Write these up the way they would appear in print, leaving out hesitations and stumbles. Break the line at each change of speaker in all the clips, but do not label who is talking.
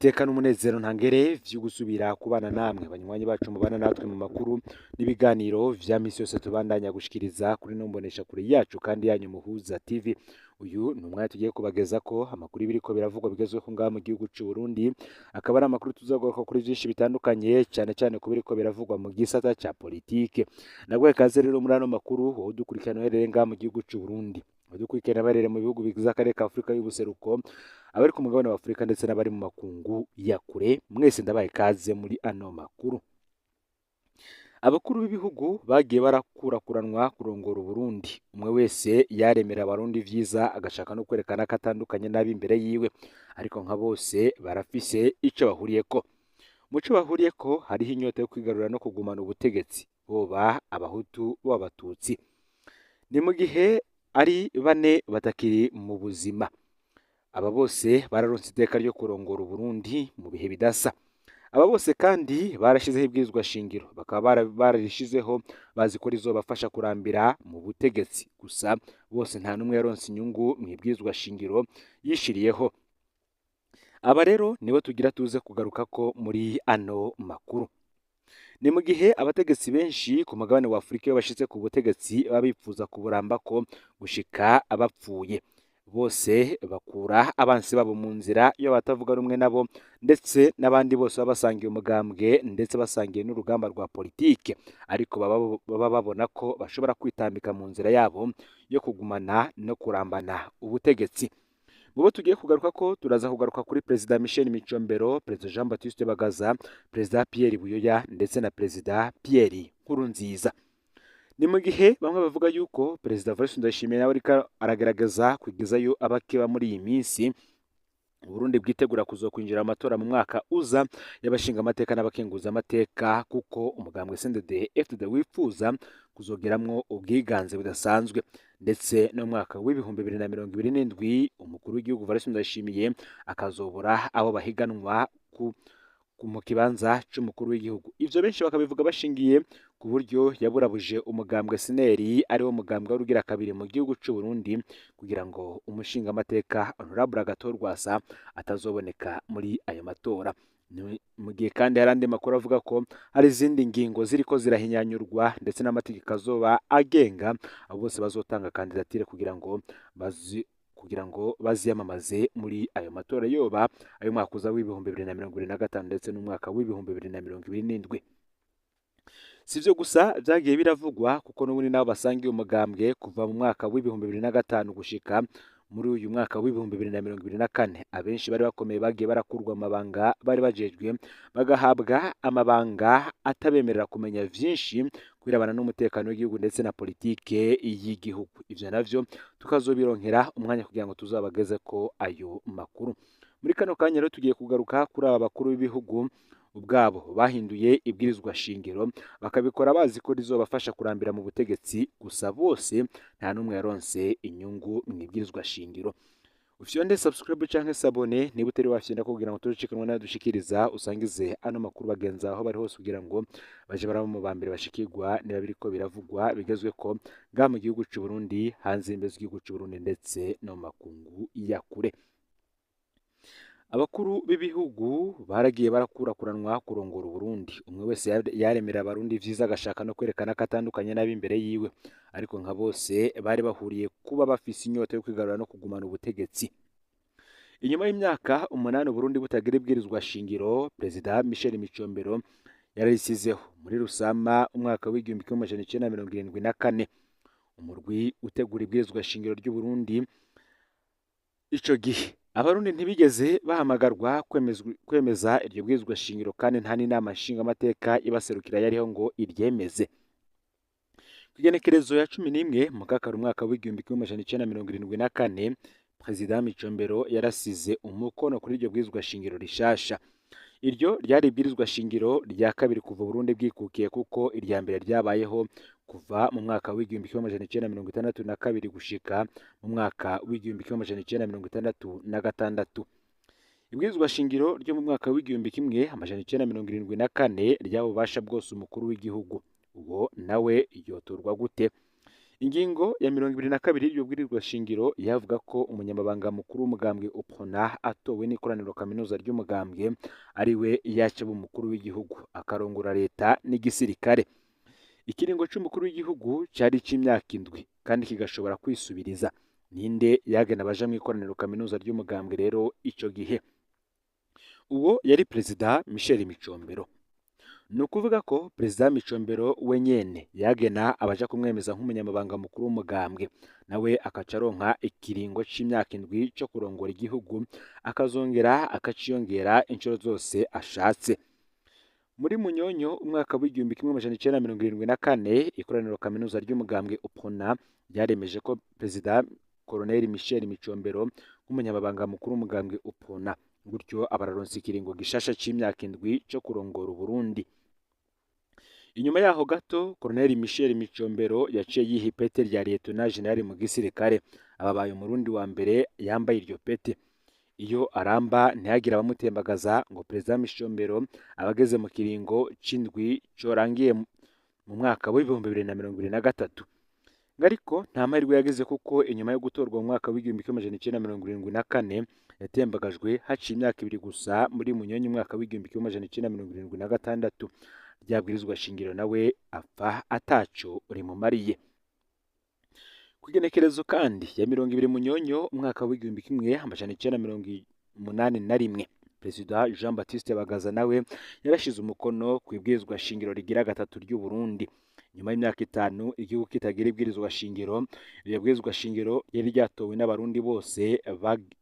Niteka n'umunezero ntangere vyo gusubira kubana namwe banywanyi bacu mubana natwe mu makuru n'ibiganiro vya misi yose tubandanya gushikiriza kuri no mbonesha kure yacu kandi yanyu Muhuza TV. Uyu ni umwanya tugiye kubageza ko amakuru ibiriko biravugwa bigezweho ngaha mu gihugu c'u Burundi, akaba ari amakuru tuzogaruka kuri vyinshi bitandukanye, cane cane ku biriko biravugwa mu gisata ca politike. Naguhe kaze rero muri ano makuru, wowe udukurikirana uherereye ngaha mu gihugu c'u Burundi, abadukurikirana baherereye mu bihugu bigize akarere ka Afurika y'ubuseruko, abari ku mugabane wa Afurika ndetse n'abari mu makungu ya kure, mwese ndabaye kaze muri ano makuru. Abakuru b'ibihugu bagiye barakurakuranwa kurongora Uburundi, umwe wese yaremera abarundi vyiza agashaka no kwerekana ko atandukanye n'ab'imbere yiwe, ariko nka bose barafise ico bahuriyeko. Mu co bahuriyeko hariho inyota yo kwigarurira no kugumana ubutegetsi, boba abahutu boba abatutsi. Ni mu gihe ari bane batakiri mu buzima. Aba bose bararonse iteka ryo kurongora Uburundi mu bihe bidasa. Aba bose kandi barashizeho ibwirizwa shingiro, bakaba bararishizeho bazi ko rizobafasha kurambira mu butegetsi. Gusa bose nta n'umwe yaronse inyungu mu ibwirizwa shingiro yishiriyeho. Aba rero nibo tugira tuze kugarukako muri ano makuru. Ni mu gihe abategetsi benshi ku mugabane wa Afurika iyo bashitse ku butegetsi baba bipfuza kuburambako gushika bapfuye. Bose bakura abansi babo mu nzira iyo batavuga rumwe nabo, ndetse n'abandi bose baba basangiye umugambwe ndetse basangiye n'urugamba rwa politike, ariko baba babona ko bashobora kwitambika mu nzira yabo yo kugumana no kurambana ubutegetsi. Mu bo tugiye kugaruka ko turaza kugaruka kuri Perezida Michel Micombero, Perezida Jean Baptiste Bagaza, Perezida Pierre Buyoya ndetse na Perezida Pierre Nkurunziza. Ni mu gihe bamwe bavuga yuko Perezida Evariste Ndayishimiye nawe ariko aragerageza kwigizayo abakeba muri iyi minsi Uburundi bwitegura kuzokwinjira amatora mu mwaka uza y'abashinga amateka n'abakenguza amateka, kuko umugambwe CNDD FDD wifuza kuzogeramwo ubwiganze budasanzwe, ndetse no mu mwaka w'2027 umukuru w'igihugu Evariste Ndayishimiye akazobora abo bahiganwa ku mu kibanza c'umukuru w'igihugu. Ivyo benshi bakabivuga bashingiye ku buryo yaburabuje umugambwe SNL, ariwo mugambwe w'urugira kabiri mu gihugu c'u Burundi, kugira ngo umushinga amateka Honorable Agathon Rwasa atazoboneka muri ayo matora. Mu gihe kandi hari andi makuru avuga ko hari izindi ngingo ziriko zirahinyanyurwa ndetse n'amategeko azoba agenga abo bose bazotanga kandidatire kugira ngo baziyamamaze muri ayo matora, yoba ayo mwaka uza w'2025 ndetse n'umwaka w'2027. Si ivyo gusa vyagiye biravugwa, kuko n'ubundi nabo basangiye umugambwe kuva mu mwaka w'2005 gushika muri uyu mwaka w'2024, abenshi bari bakomeye bagiye barakurwa amabanga bari bajejwe, bagahabwa amabanga atabemerera kumenya vyinshi kubirabana n'umutekano w'igihugu ndetse na politike y'igihugu. Ivyo navyo tukazobironkera umwanya kugira ngo tuzabageze ko ayo makuru. Muri kano kanya rero tugiye kugaruka kuri aba bakuru b'ibihugu ubwabo bahinduye ibwirizwa shingiro, bakabikora bazi ko rizobafasha kurambira mu butegetsi. Gusa bose nta n'umwe yaronse inyungu mu ibwirizwa shingiro. Ufyonde subscribe canke s'abonner niba utari wafyonda kugira ngo tucikanwe nayo dushikiriza, usangize ano makuru bagenza aho bari hose kugira ngo baje baraba mu bambere bashikirwa niba biriko biravugwa bigezweko ngaha mu gihugu c'u Burundi, hanze y'imbibe z'igihugu c'u Burundi ndetse no mu makungu ya kure. Abakuru b'ibihugu baragiye barakurakuranwa kurongora Uburundi, umwe wese yaremera abarundi vyiza agashaka no kwerekana ko atandukanye n'ab'imbere yiwe, ariko nka bose bari bahuriye kuba bafise inyota yo kwigarurira no kugumana ubutegetsi. Inyuma y'imyaka 8 Uburundi butagira ibwirizwa shingiro, Perezida Michel Micombero yararisizeho muri Rusama umwaka w'1974. Umurwi utegura ibwirizwa shingiro ry'Uburundi, ico gihe abarundi ntibigeze bahamagarwa kwemeza iryo bwirizwa shingiro, kandi nta n'inama nshingamateka ibaserukira yariho ngo iryemeze. Kw'igenekerezo ya 11 Mukakaro umwaka w'1974, Perezida Micombero yarasize umukono kuri iryo bwirizwa shingiro rishasha. Iryo ryari ibwirizwa shingiro rya kabiri kuva Burundi bwikukiye, kuko irya mbere ryabayeho kuva mu mwaka w'1962 gushika mu mwaka w'1966. Ibwirizwa shingiro ryo mu mwaka w'1974 ryaba ububasha bwose umukuru w'igihugu. Uwo nawe yotorwa gute? Ingingo ya 22 y'iryo bwirizwa shingiro yavuga ko umunyamabanga mukuru w'umugambwe UPRONA atowe n'ikoraniro kaminuza ry'umugambwe ari we yaca umukuru w'igihugu akarongora leta n'igisirikare. Ikiringo c'umukuru w'igihugu cari c'imyaka 7 kandi kigashobora kwisubiriza. Ninde yagena abaja mu ikoraniro kaminuza ry'umugambwe rero ico gihe? Uwo yari Perezida Michel Micombero. Ni ukuvuga ko Perezida Micombero wenyene yagena abaja kumwemeza nk'umunyamabanga mukuru w'umugambwe, nawe akaca aronka ikiringo c'imyaka 7 co kurongora igihugu, akazongera akaciyongera inshuro zose ashatse. Muri Munyonyo umwaka w'1974 ikoraniro kaminuza ry'umugambwe UPRONA ryaremeje ko Perezida Colonel Michel Micombero nk'umunyamabanga mukuru w'umugambwe UPRONA, gutyo abararonsa ikiringo gishasha c'imyaka 7 co kurongora Uburundi. Inyuma yaho gato Colonel Michel Micombero yaciye yiha ipete rya Lieutenant General mu gisirikare, ababaye umurundi wa mbere yambaye iryo pete. Iyo aramba ntihagire abamutembagaza ngo Perezida Micombero abageze mu kiringo c'indwi corangiye mu mwaka w'2023. Ariko nta mahirwe yagize kuko inyuma yo gutorwa mu mwaka w'1974 yatembagajwe haciye imyaka 2 gusa muri Munyonyo umwaka w'1976. Ryabwirizwa shingiro nawe apfa ataco rimumariye. Kugenekerezo kandi ya 20 Munyonyo umwaka w'1981 Perezida Jean Baptiste Bagaza nawe yarashize umukono ku ibwirizwa shingiro rigira gatatu ry'u Burundi. Nyuma y'imyaka 5 igihugu kitagira ibwirizwa shingiro, iryo bwirizwa shingiro yari ryatowe n'abarundi bose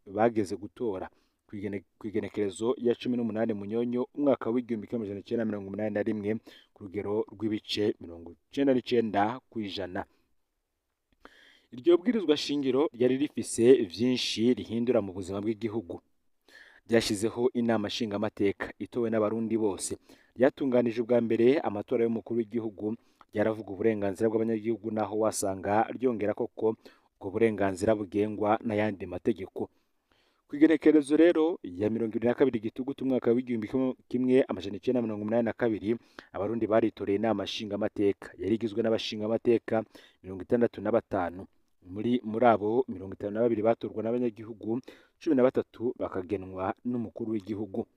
bageze gutora kw'igenekerezo ya 18 Munyonyo umwaka w'1981 ku rugero rw'ibice 99%. Iryo bwirizwa shingiro ryari rifise vyinshi rihindura mu buzima bw'igihugu. Ryashizeho inama nshingamateka itowe n'abarundi bose, ryatunganije ubwa mbere amatora y'umukuru w'igihugu, ryaravuga uburenganzira bw'abanyagihugu naho wasanga ryongera koko ubwo burenganzira bugengwa n'ayandi mategeko. Kw'igenekerezo rero ya 22 Gitugutu umwaka w'1982 abarundi baritoreye inama nshingamateka yari igizwe n'abashingamateka 65. Muri abo 52 batorwa n'abanyagihugu, 13 bakagenwa n'umukuru w'igihugu.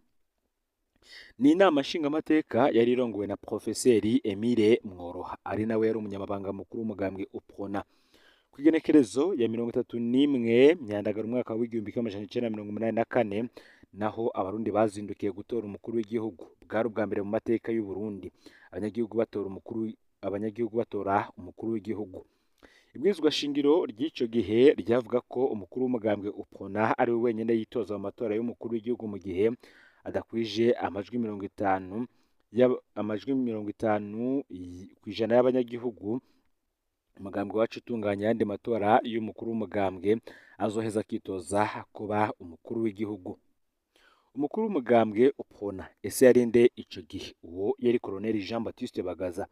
Ni inama nshingamateka yari irongowe na Profeseri Emile Mworoha, ari nawe yari umunyamabanga mukuru w'umugambwe UPRONA. Kw'igenekerezo ya 31 Myandagaro umwaka w'1984 naho abarundi bazindukiye gutora umukuru w'igihugu. Bwari ubwa mbere mu mateka y'u Burundi abanyagihugu batora umukuru w'igihugu. Ibwirizwa shingiro ry'ico gihe ryavuga ko umukuru w'umugambwe UPRONA ari we wenyene yitoza mu matora y'umukuru w'igihugu mu gihe adakwije amajwi 50 amajwi 50% y'abanyagihugu. Umugambwe wacu utunganya ayandi matora y'umukuru w'umugambwe azoheza akitoza kuba umukuru w'igihugu. Umukuru w'umugambwe UPRONA ese yarinde ico gihe? Uwo yari Colonel Jean Baptiste Bagaza.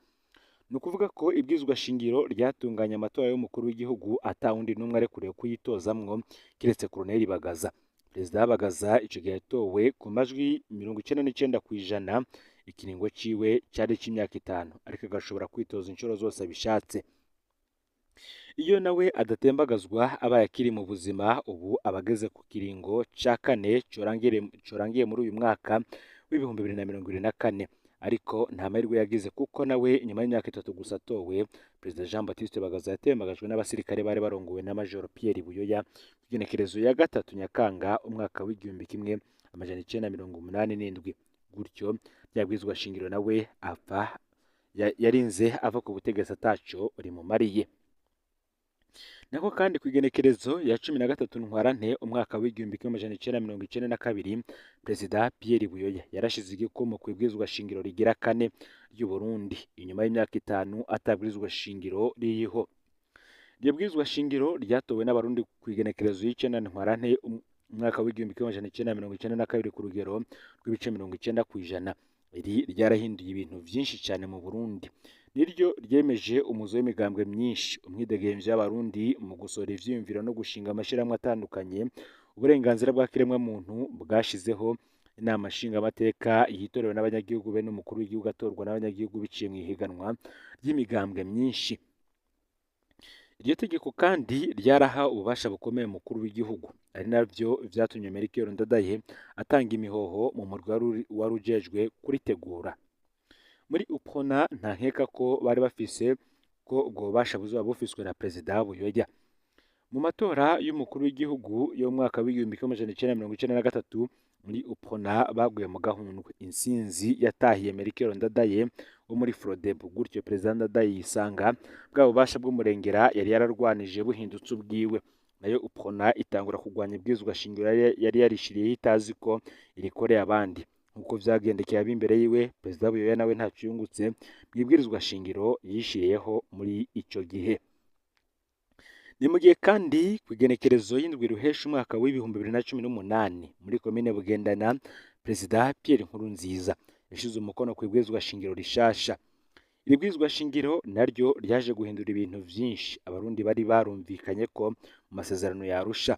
Ni ukuvuga ko ibwirizwa shingiro ryatunganya amatora y'umukuru w'igihugu atawundi n'umwe arekuriwe kuyitozamwo kiretse Colonel Bagaza. Perezida Bagaza ico gihe yatowe ku majwi 99%, ikiringo ciwe cari c'imyaka 5, ariko agashobora kwitoza inshuro zose abishatse. Iyo nawe adatembagazwa abaye akiri mu buzima, ubu abageze ku kiringo ca kane corangiye muri uyu mwaka w'2024. Ariko nta mahirwe yagize kuko nawe nyuma y'imyaka 3 gusa atowe, Perezida Jean Baptiste Bagaza yatembagajwe n'abasirikare bari barongowe na Major Pierre Buyoya kw'igenekerezo ya 3 Nyakanga umwaka w'1987. Gutyo ryabwirizwa shingiro nawe apfa yarinze ava ku butegetsi ataco rimumariye. Nako kandi kw'igenekerezo ya 13 Ntwarante umwaka w'1992 Perezida Pierre Buyoya yarashize igikumu ku ibwirizwa shingiro rigira kane ry'u Burundi inyuma y'imyaka 5 atabwirizwa shingiro ririho. Iryo bwirizwa shingiro ryatowe n'abarundi kw'igenekerezo y'icenda Ntwarante umwaka w'1992 ku rugero rw'ibice 90%. Iri ryarahinduye ibintu vyinshi cyane mu Burundi. Niryo ryemeje umuzo w'imigambwe myinshi, umwidegemvyo y'abarundi mu gusohora ivyiyumviro no gushinga amashirahamwe atandukanye, uburenganzira bwa kiremwamuntu bwashizeho inama nshingamateka yitorewe n'abanyagihugu be n'umukuru w'igihugu atorwa n'abanyagihugu biciye mu ihiganwa ry'imigambwe myinshi. Iryo tegeko kandi ryaraha ububasha bukomeye umukuru w'igihugu, ari navyo vyatumye Melchior Ndadaye atanga imihoho mu murwi wari ujejwe kuritegura. Muri UPRONA nta nkeka ko bari bafise ko ubwo bubasha buzoba bufiswe na Perezida Buyoya. Mu matora y'umukuru w'igihugu yo mu mwaka w'1993 muri UPRONA baguye mu gahundwe. Intsinzi yatahiye Melchior Ndadaye wo muri Frodebu, gutyo Perezida Ndadaye yisanga bwa bubasha bw'umurengera yari yararwanije buhindutse ubwiwe. Nayo UPRONA itangura kurwanya ibwirizwa shingiro yari yarishiriyeho itazi ko irikoreye abandi. Nkuko vyagendekeye ab'imbere yiwe, Perezida Buyoya nawe ntaco yungutse mw'ibwirizwa shingiro yishiriyeho muri ico gihe. Ni mu gihe kandi kw'igenekerezo y'indwi ruhesha umwaka w'2018 muri komine Bugendana, Perezida Pierre Nkurunziza yashize umukono ku ibwirizwa shingiro rishasha. Iri bwirizwa shingiro naryo ryaje guhindura ibintu vyinshi abarundi bari barumvikanye ko mu masezerano ya Arusha.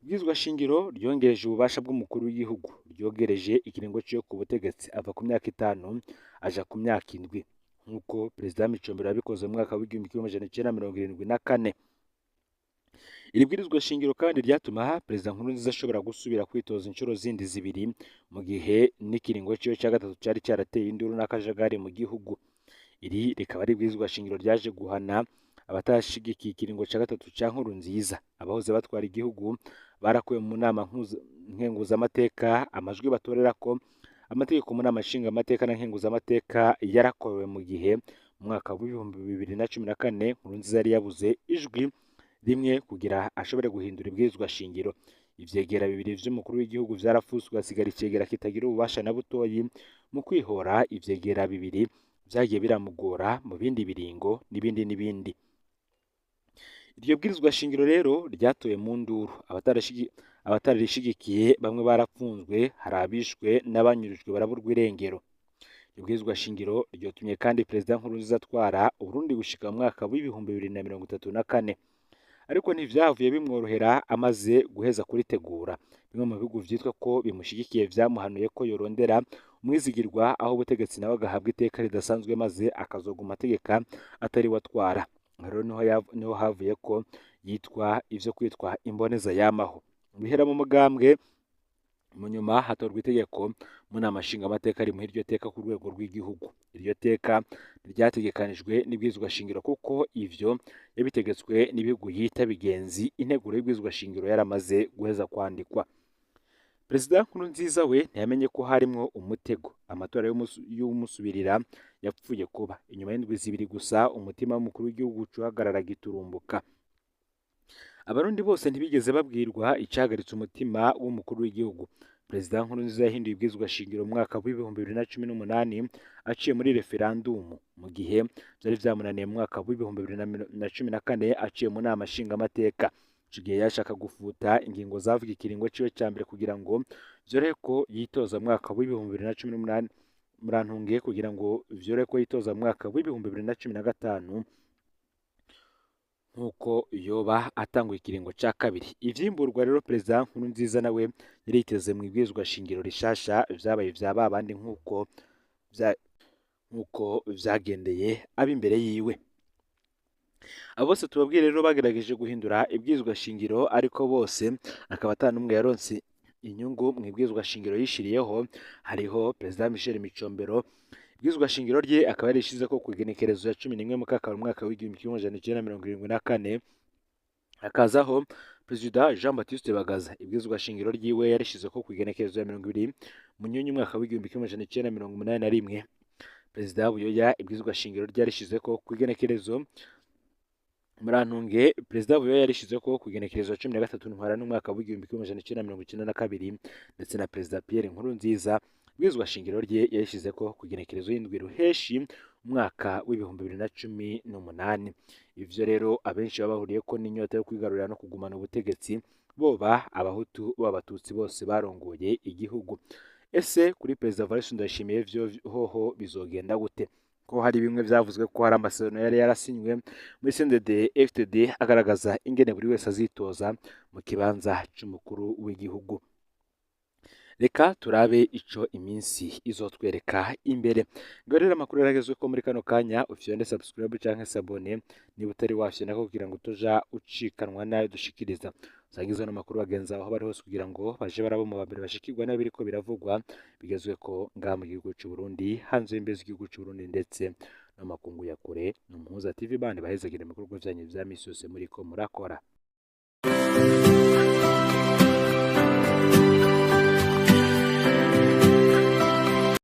Ibwirizwa shingiro ryongereje ububasha bw'umukuru w'igihugu, ryogereje ikiringo ciwe ku butegetsi ava ku myaka 5 aja ku myaka 7, nk'uko Perezida Micombero yabikoze mu mwaka w'1974. Iri bwirizwa shingiro kandi ryatuma Perezida Nkurunziza ashobora gusubira kwitoza inshuro zindi zibiri, mu gihe n'ikiringo ciwe ca gatatu cari carateye induru n'akajagari mu gihugu. Iri rikaba ari ibwirizwa shingiro ryaje guhana abatashigikiye ikiringo ca gatatu ca Nkurunziza. Abahoze batwara igihugu barakuwe mu nama nkenguzamateka, amajwi batorera ko amategeko mu nama nshingamateka na nkenguzamateka yarakorewe, mu gihe mu mwaka w'2014 Nkurunziza yari yabuze ijwi rimwe kugira ashobore guhindura ibwirizwa shingiro. Ivyegera bibiri vy'umukuru w'igihugu vyarafuswe, hasigara icegera kitagira ububasha na butoyi mu kwihora. Ivyegera bibiri vyagiye biramugora mu bindi biringo n'ibindi n'ibindi. Iryo bwirizwa shingiro rero ryatoye mu nduru, abatararishigikiye bamwe barapfunzwe, hari abishwe n'abanyurujwe baraburwa irengero. Iryo bwirizwa shingiro ryotumye kandi Perezida Nkurunziza atwara Uburundi gushika mu mwaka w'2034. Ariko ntivyavuye bimworohera amaze guheza kuritegura. Bimwe mu bihugu vyitwa ko bimushigikiye vyamuhanuye ko yorondera umwizigirwa aho ubutegetsi nawe agahabwa iteka ridasanzwe, maze akazoguma ategeka atari we atwara. Rero niho havuye ko yitwa ivyo kwitwa imboneza yamaho. Bihera mu mugambwe, mu nyuma hatorwa itegeko mu nama nshingamateka rimuha iryo teka ku rwego rw'igihugu. Iryo teka ryategekanijwe n'ibwirizwa shingiro kuko ivyo yabitegetswe n'ibihugu yita bigenzi. Integuro y'ibwirizwa shingiro yaramaze guheza kwandikwa. Perezida Nkurunziza we ntiyamenye ko harimwo umutego. Amatora y'umusubirira yapfuye kuba inyuma y'indwi zibiri gusa, umutima w'umukuru w'igihugu uhagarara giturumbuka. Abarundi bose ntibigeze babwirwa icahagaritse umutima w'umukuru w'igihugu. Perezida Nkurunziza yahinduye ibwirizwa shingiro mu mwaka w'2018 aciye muri referandumu, mu gihe vyari vyamunaniye mu mwaka w'2014 aciye mu nama nshingamateka. Ico gihe yashaka gufuta ingingo zavuga ikiringo ciwe ca mbere kugira ngo vyorohe ko yitoza mu mwaka w'2018, murantunge, kugira ngo vyorohe ko yitoza mu mwaka w'2015 nkuko yoba atanguye ikiringo ca kabiri. Ivyimburwa rero Perezida Nkurunziza nawe yari yiteze mu ibwirizwa shingiro rishasha vyabaye vya babandi nkuko vyagendeye ab'imbere yiwe. Abo bose tubabwiye rero bagerageje guhindura ibwirizwa shingiro, ariko bose akaba ata n'umwe yaronse inyungu mu ibwirizwa shingiro yishiriyeho. Hariho Perezida Michel Micombero, ibwirizwa shingiro rye akaba yarishize ko ku igenekerezo ya 11 Mukakaro umwaka w'1974. Hakazaho Perezida Jean Baptiste Bagaza, ibwirizwa shingiro ryiwe yarishize ko ku igenekerezo ya 20 Munyonyi umwaka w'1981. Perezida Buyoya ibwirizwa shingiro rye yarishize ko ku igenekerezo murantunge Perezida Buyoya yarishize ko ku igenekerezo ya 13 Ntwarante umwaka w'1992, ndetse na Perezida Pierre Nkurunziza ibwirizwa shingiro rye yarishize ko ku igenekerezo y'indwi Ruheshi umwaka w'2018. Ivyo rero abenshi baba bahuriye ko n'inyota yo kwigarurira no kugumana ubutegetsi, boba abahutu boba abatutsi bose barongoye igihugu. Ese kuri Perezida Evariste Ndayishimiye vyo hoho bizogenda gute? Ko hari bimwe vyavuzwe ko hari amasezerano yari yarasinywe muri CNDD FDD agaragaza ingene buri wese azitoza mu kibanza c'umukuru w'igihugu. Reka turabe ico iminsi izotwereka imbere. Ngo rero amakuru yaragezwe ko muri kano kanya, ufyonde subscribe canke s'abonner niba utari wafyonda, kugira ngo utoja ucikanwa nayo dushikiriza. Usangize ano makuru bagenzi aho bari hose, kugira ngo baje barabo mu bambere bashikirwa n'abiriko biravugwa bigezweko ngaha mu gihugu c'u Burundi, hanze y'imbibe z'igihugu c'u Burundi, ndetse n'amakungu ya kure. Ni Umuhuza TV bandi bahezagire ibikorwa vyanyu vya misi yose muriko murakora.